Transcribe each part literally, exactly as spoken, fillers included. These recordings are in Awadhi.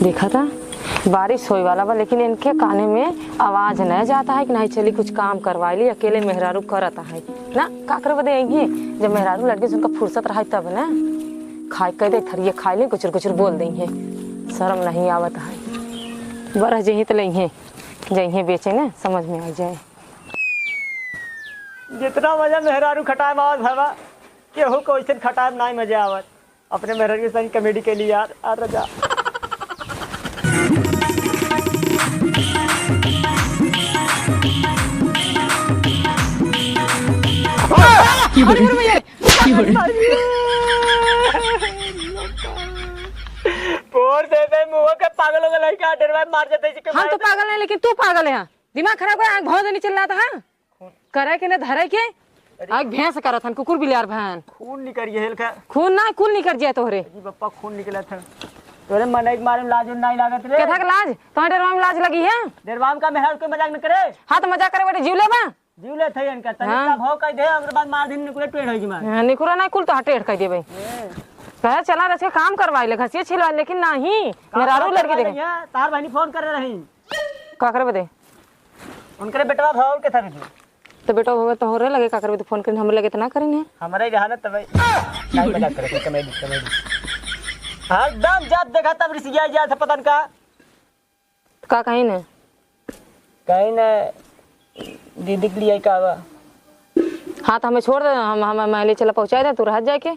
देखा था, बारिश होए वाला बा, लेकिन इनके काने में आवाज नहीं जाता है कि नहीं, चली कुछ काम करवा ली, अकेले मेहरारू करत है ना, का करबे दे यहीं, जब मेहरारू लड़के से उनका फुर्सत रहा तब ना, खाए कह दे, थरिये खाए ले, गुचुर गुचुर बोल दे हैं, शर्म नहीं आवत है, बरह जही तो ले हैं, जइहे बेचे ना, समझ में आ जाए। जितना मजा मेहरारू खटाए में आवत है बा, केहू को वैसे खटाए में नहीं मजा आवत। अपने मेहरारू के संग कॉमेडी के लिए यार, आ रजा। फोड़ दे बे, मुंह के पागल हो गए लड़का, डरवा मार देते जी के हम तो मार दे। पागल नहीं, लेकिन तू पागल है। दिमाग खराब कर, आँख भौं देनी चिल्लात है। करे के न धरे के, अरे। आँख भैंस करत हन, कुकुर बिलार भन। खून निकल गया हेल का। खून ना, कुल निकल जाए तोहरे। अजी बप्पा, खून निकला था। तोरे मनई के मारे में लाज नहीं लागत रे। केथा के लाज? तोहरे डरवा में लाज लगी है? डरवा में का मेहरारू के मजाक न करे। हाँ, तो मजाक करे बेटे, जीव लेबा? जीव ले थे इनका, तनी हाँ। का भाव कह दे, ओकरे बाद मार दिन निकुरे टेढ़ होई मार। हाँ, निकुरा नहीं, कुल तो टेढ़ कह देबे। ए। कहे चला रच के काम करवाई ले, घसिया छिलवाई, लेकिन नहीं, का मेहरारू बात लड़के करवाई देखे। ले, तार बहनी फोन कर रही। का करे बदे? उनकरे बेटवा भाव के था। तो बेटा होवे तो हो रहे लगे, का करबे, तो फोन करिन, हमरे लगे तो ना करिन है। हमारे यहाँ ना तब नहीं मजाक करे, कॉमेडी, कॉमेडी। हरदम जब देखा तब रिसिया जात है, पता न का। का कहीं ने? कहीं ने दीदी के लिए का बा? हाँ, तो हमें छोड़ दे, हम, हम, हम ले चला पहुँचा दे, तू रह जाए के।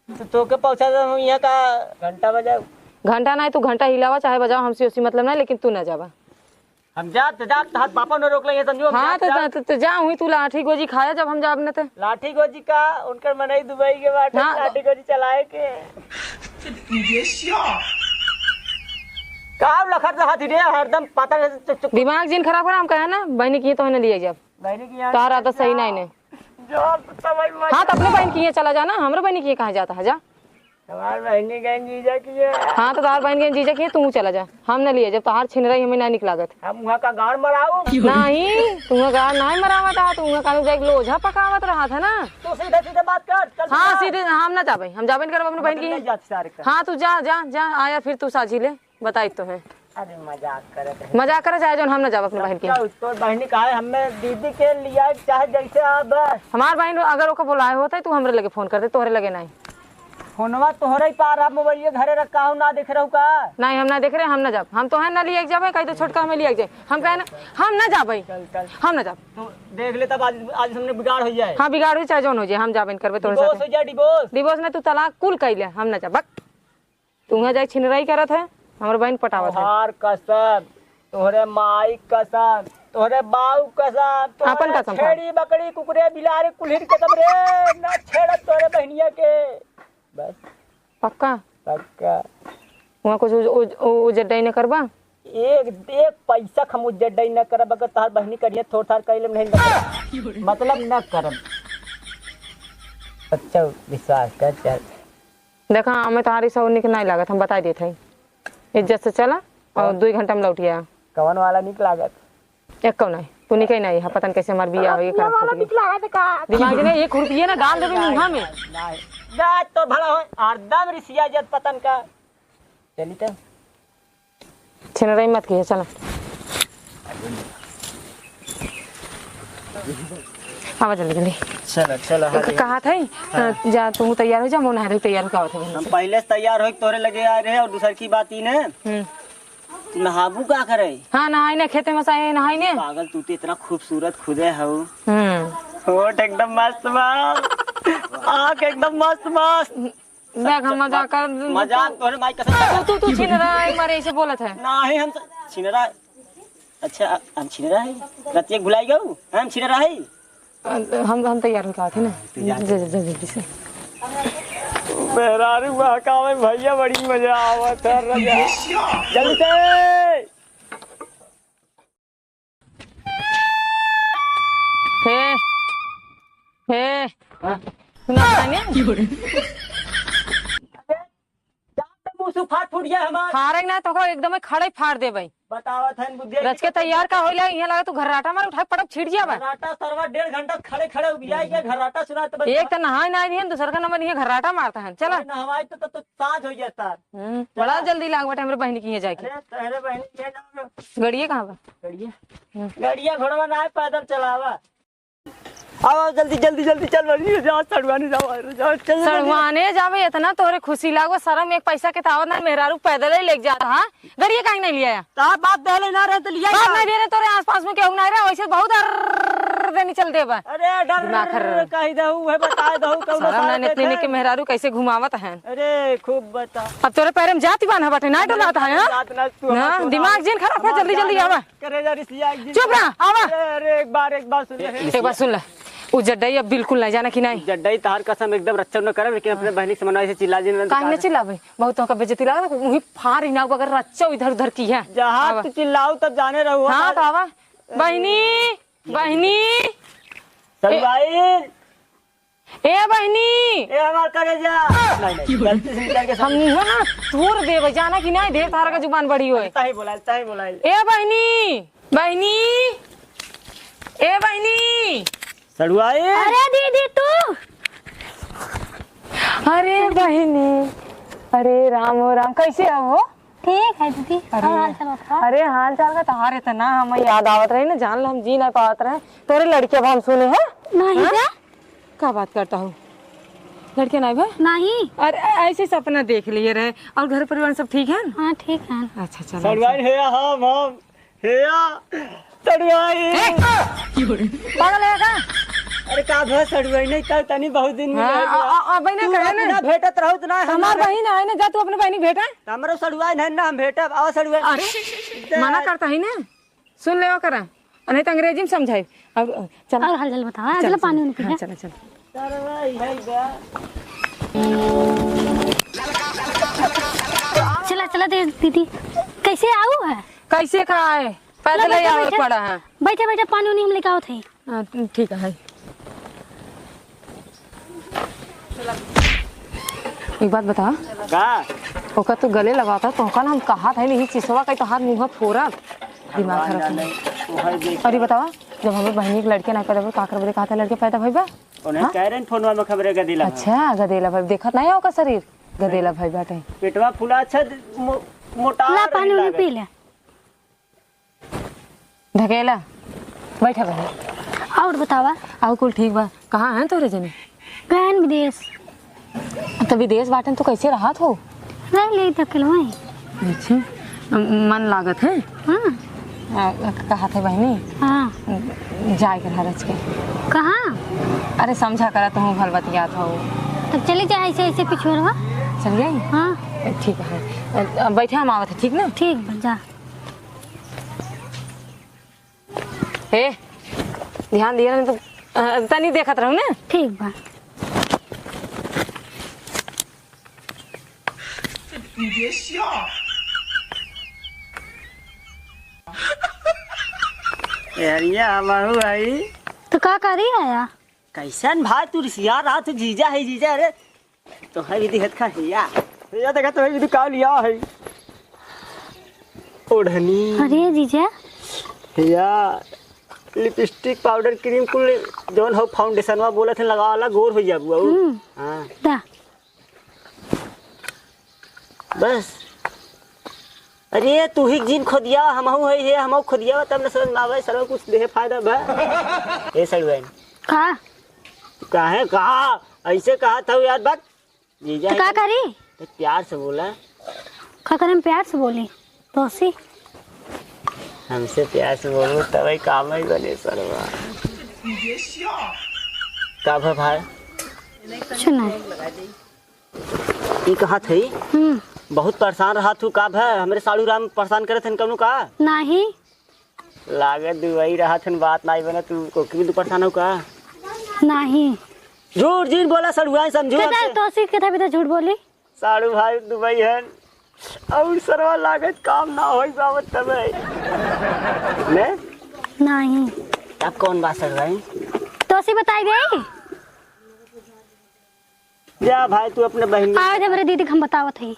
तो तोके पहुँचा दे, हम यहाँ का घंटा बजाओ। घंटा नहीं, तू घंटा हिलावा चाहे बजाओ, हमसे उसी मतलब नहीं, लेकिन तू ना जाबा। हम जात, जात, हाथ बापा ने रोक ले, ये समझो, हम हाँ, जात, तो, जात। तो, तो जा, हुई तू लाठी गोजी खाया जब हम जाब न ते। लाठी गोजी का, उनकर मनई दुबई के बाटे, हाँ। लाठी गोजी चलाए के। का लखत रहत ही रे, हरदम पता नहीं, चुप, चुप। दिमाग जिन खराब करा, हम कहे ना, बहनी की तो है ना लिए जब। बहनी की यहाँ तार आदत सही नहीं ने। जब तब मजा हाँ, तो अपने बहन की यहाँ चला जाना, हमरे बहनी की यहाँ कहाँ जाता है, जा। हमार बहनी गए जीजा की है। हाँ, तो तोहार बहन गए जीजा की है, तू चला जा, हम न लिए जब तोहार छिनराई हमें ना निक लागत। हम वहाँ का गाड़ मराऊ। नहीं, तू वहाँ गाड़ नहीं मरावत रहा, तू वहाँ कानू जाके लोझा पकावत रहा था ना। तू सीधे सीधे बात कर, चल हाँ, सीधे। सीधे हम ना जाबे, हम जाबे नहीं करब अपने बहन की। नहीं जात सारे का। हाँ, तू जा, जा, जा, आया फिर तू साझी ले। बताई तो है। अरे मजाक करत है। मजाक करे चाहे जौन, हम ना जाब अपने बहन के। अच्छा, तोर बहनी का है, हमें दीदी के लिया चाहे जैसे अब। हमार बहन अगर ओके बुलाए होता है, तू हमरे लगे फोन कर दे, तोहरे लगे नहीं। फोनवा तोहरे ही पार, आप मोबाइल घरे रखा हो, ना देख रहू का? नहीं, हम ना देख रहे, हम ना जाब। हम तो है ना लिए जाबे, कहीं तो छोटका हमें लिए जाए। हम कहे ना, हम ना जाबे। चल, चल। हम ना जाब। तू देख ले तब आज, आज हमने बिगाड़ हो जाए। हाँ, बिगाड़ हो चाहे जौन हो जाए, हम जाबे नहीं करबे तोहरे डिवोर्स साथे। हो जाए, डिवोर्स। डिवोर्स नहीं, तू तलाक कुल कह ले, हम ना जाब। बक। तू उहाँ जाए छिनराई करत है, हमर बहिन पटावत है। तोहार कसम, तोहरे माई कसम, तोहरे बाऊ कसम, तोहरे आपन कसम खा। छेड़ी, बकरी, कुकुरे, बिलारे, कुल्हिर कसम रे, ना छेड़ब तोहरे बहिनिया के। बस। पक्का? पक्का। उहाँ कुछ उज-, उज-, उजड्डाई न करबा? एक, एक पैसा हम उजड्डाई न करब, अगर तोहार बहिनी करिए थोड़ थाड़ कइले नहीं करब। मतलब न करब। अच्छा, विश्वास कर, चल। देखा, हमें तोहारी सब निक नहीं लागत, हम बताई देत हई। इज्जत से चला और हाँ। दुई घंटा में लौट आया। कवन वाला निक लागत? एक कौन है? तू निक ही नहीं है, पता नहीं कैसे हमार बिया हो, ये करब वाला फूट गई। निक लागत का? दिमाग में एक रुपये ना डाल देबे मुँह में। नहीं, नहीं। जा तो भला हो, हरदम रिसिया जत पतन का। चली तो। छिनराई मत किहे, चला। आवा जल्दी, जल्दी। चला, चला, हाँ, क-, कहा था ही? हाँ। अ, जा, तू तैयार हो जा, मोन हरे तैयार हो, कहा था हम पहले से तैयार हो, तोरे लगे आ रहे, और दूसर की बात ई ने, हम्म। तू नहाबू का करे? हाँ, नहाई ने, खेते में से आए, नहाई ने। पागल, तू तो इतना खूबसूरत खुदे हऊ। हम्म। होठ एकदम मस्त बा, आँख एकदम मस्त, मस्त। देख, हम मजाक कर, मजाक तोहरे माई कसम। तू, तू, तू छिनरा है, मारे ऐसे बोलत है। नाही, हम तो छिनरा। अच्छा, हम छिनरा है? रतिया के भुलाई गऊ? हम छिनरा है? हम, हम तैयार होके आवत है ना। तू जा। जा, जा, जा, जल्दी से। मेहरारू बहकावे भैया, बड़ी मजा आवत है, रजा। जल्दी से। हे, हे, हाँ? सुना था ने? कुछ फाट फूट गया हमार। फाड़े ना तो को एकदम खड़े फाड़ देबै। बतावत हन बुद्धि रच के तैयार का होइला, इहाँ लगा तू घर्राटा मार उठा के पटक छिड़ जाबा। घर्राटा सरवा डेढ़ घंटा खड़े खड़े उबिया के घर्राटा सुनात बा। एक त नहाए ना दिहन, दूसर का नंबर इहाँ घर्राटा मारत हन। चला। अरे नहवाई तो, तो, तो साँझ हो गया सार। हम्म, चला। बड़ा जल्दी लाग बाटे हमरे बहिनी के इहाँ जाए के। अरे तहरे बहिनी के जाओ। गड़िया कहाँ बा? गड़िया? हम्म। गड़िया घोड़वा ना है, पैदल चलावा। आओ, आओ, जल्दी, जल्दी, जल्दी चल, बड़ी जा, सड़ुआने जाओ, अरे जाओ, चल, जल्दी। सड़ुआने जाबे, इतना तोहरे खुशी लागो, शर्म एक पैसा के तावत ना, मेहरारू पैदल ही लेके जात, हाँ? गड़िया काहे नहीं लिया? तार बाप देले ना रहे तो लिया बाप का? नहीं दे रहे, तोरे आसपास में केहू नहीं रहे, वैसे बहुत अर्र देनी चल देबा। अरे, डर दिमाग खराब। कही दहू, उहे बताए दहू, कौनो शर्म साल नहीं, देखे। इतने के मेहरारू कैसे घुमावत हैं? अरे, खूब बता। अब तोरे पैर में जाति बान्हा बाटे, ना डोलात है, हाँ? जात ना, तू ना, हमार दिमाग जिन खराब कर, हमार जल्दी, जल्दी जान आवा। करे जा रिसिया एक दिन। चुप रहा, आवा। अरे, अरे, एक बार, एक बार सुन ले। एक बार सुन ले, उ जड्डई अब बिल्कुल नहीं जाना कि नहीं? जड्डई तहार कसम एकदम रक्षा न करे, लेकिन अपने बहनी के समन्वय से चिल्ला जिन। काहे न चिल्लावे? बहुत तोहका बेइज्जती लागत, वही फार इनाउ अगर रच्चो इधर उधर की है। जहाँ आवा। तू चिल्लाऊ तब जाने रहू। हाँ, तो आवा। बहनी, बहनी। चल ए- भाई। ए बहिनी। ए हमार करेजा। नहीं, नहीं, गलती से निकल के हम मुँह ना तोड़ देबे, जाना कि नहीं, ढेर तारा का जुबान बड़ी होए। ताही बोलाइल, ताही बोलाइल। ए बहिनी, बहिनी, ए बहिनी। सड़ुआई। अरे दीदी तू। अरे बहिनी, अरे राम हो राम, कैसे हो? ठीक है दीदी, अरे, और हाल चाल बताओ। अरे हाल चाल का तोहार इतना हम याद आवत रही ना, जान लो हम जी नहीं पावत रहे। तोरे लड़के अब हम सुने हैं। नहीं हाँ? जा। का बात करता हो? लड़के नहीं बा? नहीं। अरे ऐसे सपना देख लिए रहे। और घर परिवार सब ठीक है? हाँ ठीक है। अच्छा चलो। सड़ुआइन है हम, हम। हेया, सड़ुआई। ए, पागल है का? अरे का भा सड़ुआई नहीं, कल तनी बहुत दिन में हाँ, रह गया। आ, आ, आ, बहिने तू कहे ना। अपना भेटत रहत ना, हमार हमारे बहिन आए ना, जा तू अपने बहिनी भेटा। हमरो सड़ुआई नहीं ना, हम भेटब। आओ सड़ुआई। अरे, जा। मना करता ही ना, सुन ले करा, नहीं तो अंग्रेजी में समझाई। अब चल। और हाल चाल बताओ, हाँ, चल, चलो चल, पानी उनी पी हाँ, ले। चलो, चलो। चला, चला दे दीदी। कैसे आऊ है? कैसे का है? पैदल चला, ही बैठा, आवे बैठा। पड़ा है। बैठा, बैठा, पानी उनी हम लेके आवत है। हाँ, ठीक है। एक बात बता। का? ओका तू गले लगाता, तो ओका ना हम कहा था, नहीं, चिसवा कहीं तो हाथ मुँह फोड़ा। दिमाग खराब कर। अरे बतावा, जब हमें बहनी के लड़के ना पैदा भइल, काकर बदे कहा था लड़के पैदा भइल बा? उन्हें हाँ? कह रहे हैं फोनवा में खबरे गदेला भइल। अच्छा, गदेला भइल। देखत नहीं है ओकर शरीर? गदेला भइल बाटे। पेटवा फूला, अच्छा, मो-, मोटा ला, रही पानी उनी लागे। पी ले। ढकेला, बैठा बहन। और बतावा? और कुल ठीक बा। कहाँ हैं तोरे जने? गए हैं विदेश। तो विदेश बाटन तो कैसे रहत हो? रह ले तो अकेलवा ही। अच्छा, मन लागत है? हाँ। आ, कहा थे बहनी? हाँ। जाए के रहा रच के। कहाँ? अरे समझा करा, तुम भल बतियात हो। तब चली जाए ऐसे, ऐसे पिछुअरवा। चल जाई? हाँ। ठीक है, बैठे हम आवत है, ठीक ना? ठीक बा, जा। हे, ध्यान दिया ना तो, अ, तनी देखत रहू ना। ठीक बा। यारिया, हमहू आई। तो का करी आया? कैसन भाई तू रिसिया रहा, तू जीजा है, जीजा, अरे। तो है विधि हथ खा हिया। हिया देखा तो है विधि का लिया है। ओढ़नी। अरे जीजा। हिया lipstick, powder, cream कुल जौन हो foundationवा बोलत है लगावाला गोर हो जाबू। हम्म। हाँ। दा। बस। अरे तू ही जिन खोदिया, हमहू है हे, हमहू खोदिया, तब न समझ में आवे, सरवा कुछ देहे फायदा बा। ए सड़ुआइन। का? काहे कहा? ऐसे कहा था यार, बात जीजा तो है का तो करी? तो प्यार से बोला। का करे हम प्यार से बोली? तोसी? हमसे प्यार से बोलबो तबे काम ही बने सरवा। का भा भाई? कुछ नहीं। ई कहा थे? हम्म। बहुत परेशान रहा तू का भा? हमरे साड़ू राम परेशान करे थे कौनो का? नहीं। लागत दुबई रहा थन, बात नाई बना, तू कोकी भी तू परेशान हो का? नहीं। झूठ झूठ बोला सड़ुआ, समझू केता हमसे। तोसी केता भी तो झूठ बोली। साड़ू भाई दुबई हन, और सरवा लागत काम ना होई बाबत तबे। ने? नहीं। अब कौन बात सड़ुआ? तोसी बताई दे। जा भाई तू अपने बहन। आज हमरे दीदी के हम बतावत हई।